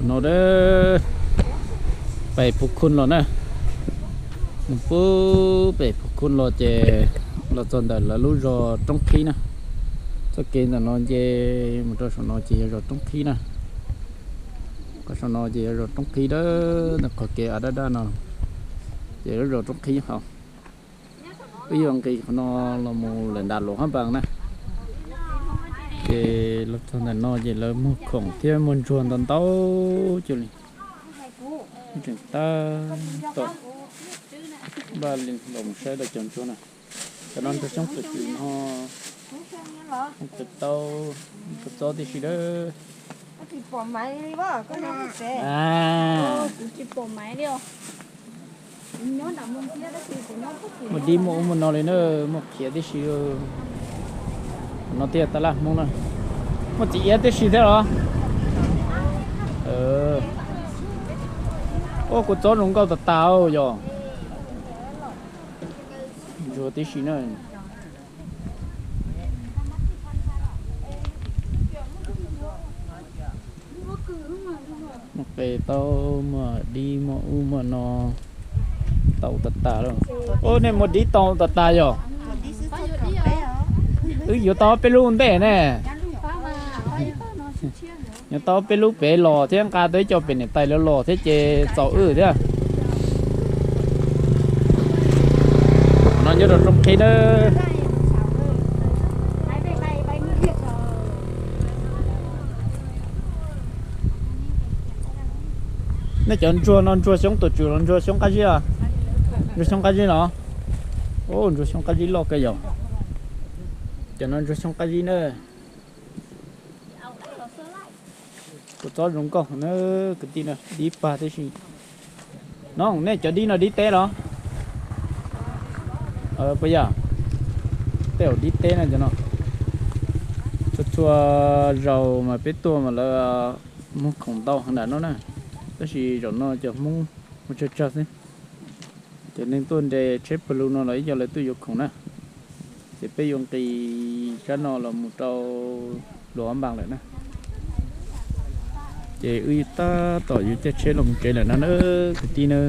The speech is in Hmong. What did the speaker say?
No pem Phu Khun los na, mus pem Phu Khun los ces los txog ntawm lawv lub zos Roob Qhib na. Txoj kev ntawm no ces mus rau saum no ces yog zos Roob Qhib na. Qhov saum no ces yog zos Roob Qhib dawb, ntawm qhov kev av daj daj no ces yog zos Roob Qhib hos. Wb yuav nqis qhov no los mus lawm nram Luam Hab Npas na. Ces los txog ntawm no ces lawv muag khoom thiab muag ntsuag ntau ntau cuag li. Tseem tab tom npaj li los mus saib lawv cov ntsuag na. Cov no ntsuag xyoob txom tswm no, ntsuag tau, ntsuag txob tib si lawm. Muaj dib muaj ub muaj no li na, muaj khiav tib si. No thiaj tab laj Hmoob na. Muaj txiv iab tib si thiab los? Ua kuv txob zoo nkauj tas tas yog. Ntsuag tib si na. Muaj qe tau, muaj dib muaj ub muaj no tau tas tas lawm. Ub, nej muaj dib tau tas tas yog? Wb yuav tau peb lub ntej ne. Yuav tau peb lub pem los thiab nqa tau ib co pem niam tais lawv los thiab ces txaus wb thiab. No nyob rau Roob Qhib na. Nej cov ntsuag no ntsuag xyoob tuam tswm los ntsuag xyoob qab zib? Ntsuag xyoob qab zib los? Ub, ntsuag xyoob qab zib loj kawg yog. Cov no ntsuag xyoob qab zib na. Kuv txob zoo nkauj na, kwv tij na, dib pag tib si. No nej cov dib no dib teb los? Puas yog? Tej zaum dib teb na cov no. Txhua txhua zaus mas peb tuaj mas lawv muag khoom ntau heev nram no na, tab sis zaum no cov Hmoob mus tsawg tsawg xwb. Cov neeg tuaj nres tsheb pawg lug no los ib co lawv tuaj yuav khoom na. Ces peb yuav nqis sab no los mus rau Luam Hab Npas lawm na. Ces wb tab tom yuav caij tsheb los mus tsev lawm no na, kwv tij na.